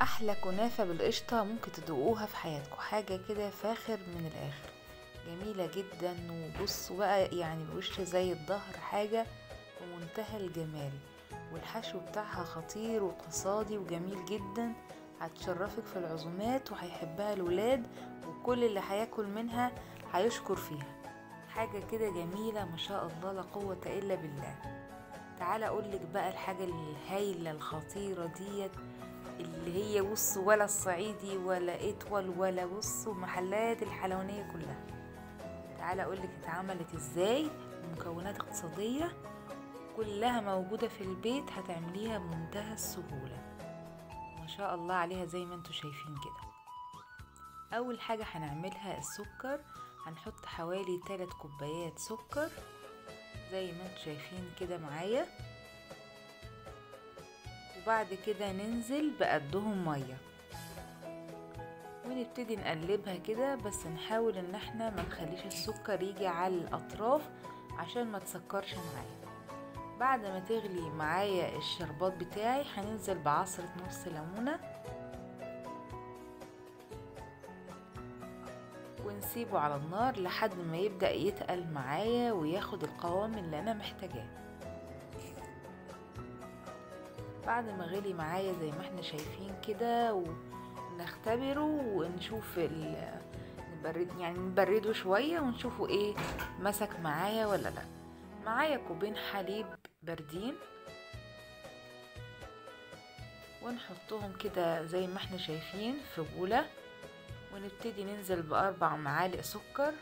احلى كنافة بالقشطة ممكن تدوقوها في حياتكم، حاجة كده فاخر من الاخر، جميلة جدا. وبصوا بقى يعني الوش زي الظهر، حاجة بمنتهى الجمال، والحشو بتاعها خطير واقتصادي وجميل جدا. هتشرفك في العزومات وهيحبها الولاد، وكل اللي هياكل منها هيشكر فيها. حاجة كده جميلة ما شاء الله لا قوة الا بالله. تعالى اقولك بقى الحاجة الهايلة الخطيرة ديت اللي هي بصوا ولا الصعيدي ولا اتول ولا بصوا محلات الحلوانية كلها. تعالى اقولك اتعملت ازاي، مكونات اقتصادية كلها موجودة في البيت، هتعمليها بمنتهى السهولة ما شاء الله عليها زي ما انتوا شايفين كده. اول حاجة هنعملها السكر، هنحط حوالي 3 كوبايات سكر زي ما انتوا شايفين كده معايا، وبعد كده ننزل بقدهم مية ونبتدي نقلبها كده، بس نحاول ان احنا ما نخليش السكر يجي على الاطراف عشان ما تسكرش معايا. بعد ما تغلي معايا الشربات بتاعي هننزل بعصرة نص ليمونة ونسيبه على النار لحد ما يبدأ يتقل معايا وياخد القوام اللي انا محتاجاه. بعد ما غلي معايا زي ما احنا شايفين كده ونختبره ونشوف نبرد، يعني نبرده شوية ونشوفه ايه مسك معايا ولا لا. معايا كوبين حليب باردين ونحطهم كده زي ما احنا شايفين في بولة، ونبتدي ننزل ب4 معالق سكر،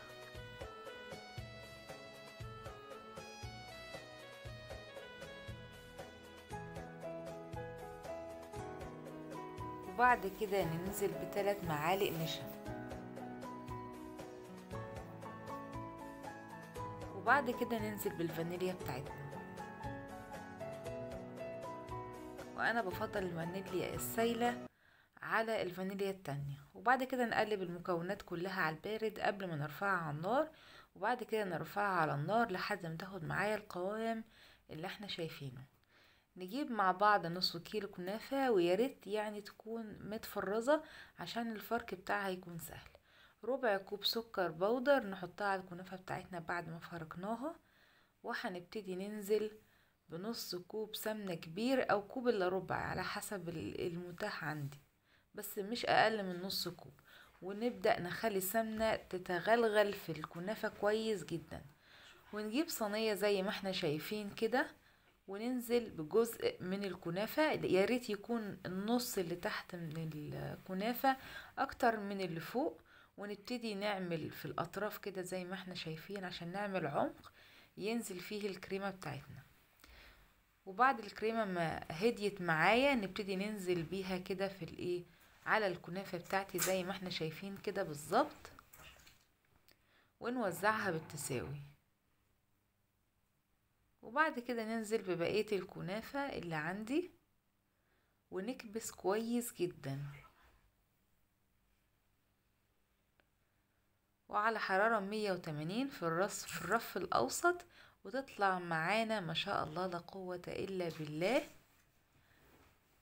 وبعد كده ننزل ب3 معالق نشا، وبعد كده ننزل بالفانيليا بتاعتنا. وانا بفضل الفانيليا السايلة على الفانيليا التانية. وبعد كده نقلب المكونات كلها على البارد قبل ما نرفعها على النار، وبعد كده نرفعها على النار لحد ما تاخد معايا القوام اللي احنا شايفينه. نجيب مع بعض نص كيلو كنافة، وياريت يعني تكون متفرزة عشان الفرك بتاعها يكون سهل. ربع كوب سكر بودر نحطها على الكنافة بتاعتنا بعد ما فركناها، وهنبتدي ننزل بنص كوب سمنة كبير او كوب الا ربع على حسب المتاح عندي، بس مش اقل من نص كوب. ونبدأ نخلي السمنة تتغلغل في الكنافة كويس جدا. ونجيب صينية زي ما احنا شايفين كده وننزل بجزء من الكنافة، يا ريت يكون النص اللي تحت من الكنافة اكتر من اللي فوق، ونبتدي نعمل في الاطراف كده زي ما احنا شايفين عشان نعمل عمق ينزل فيه الكريمة بتاعتنا. وبعد الكريمة ما هديت معايا نبتدي ننزل بيها كده في الايه على الكنافة بتاعتي زي ما احنا شايفين كده بالظبط، ونوزعها بالتساوي. وبعد كده ننزل ببقية الكنافة اللي عندي ونكبس كويس جدا، وعلى حرارة 180 في الرف الأوسط، وتطلع معانا ما شاء الله لا قوة إلا بالله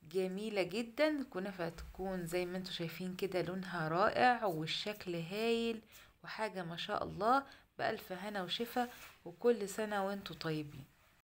جميلة جدا. الكنافة تكون زي ما انتم شايفين كده لونها رائع والشكل هايل وحاجة ما شاء الله، بألف هنا وشفا، وكل سنة وانتم طيبين.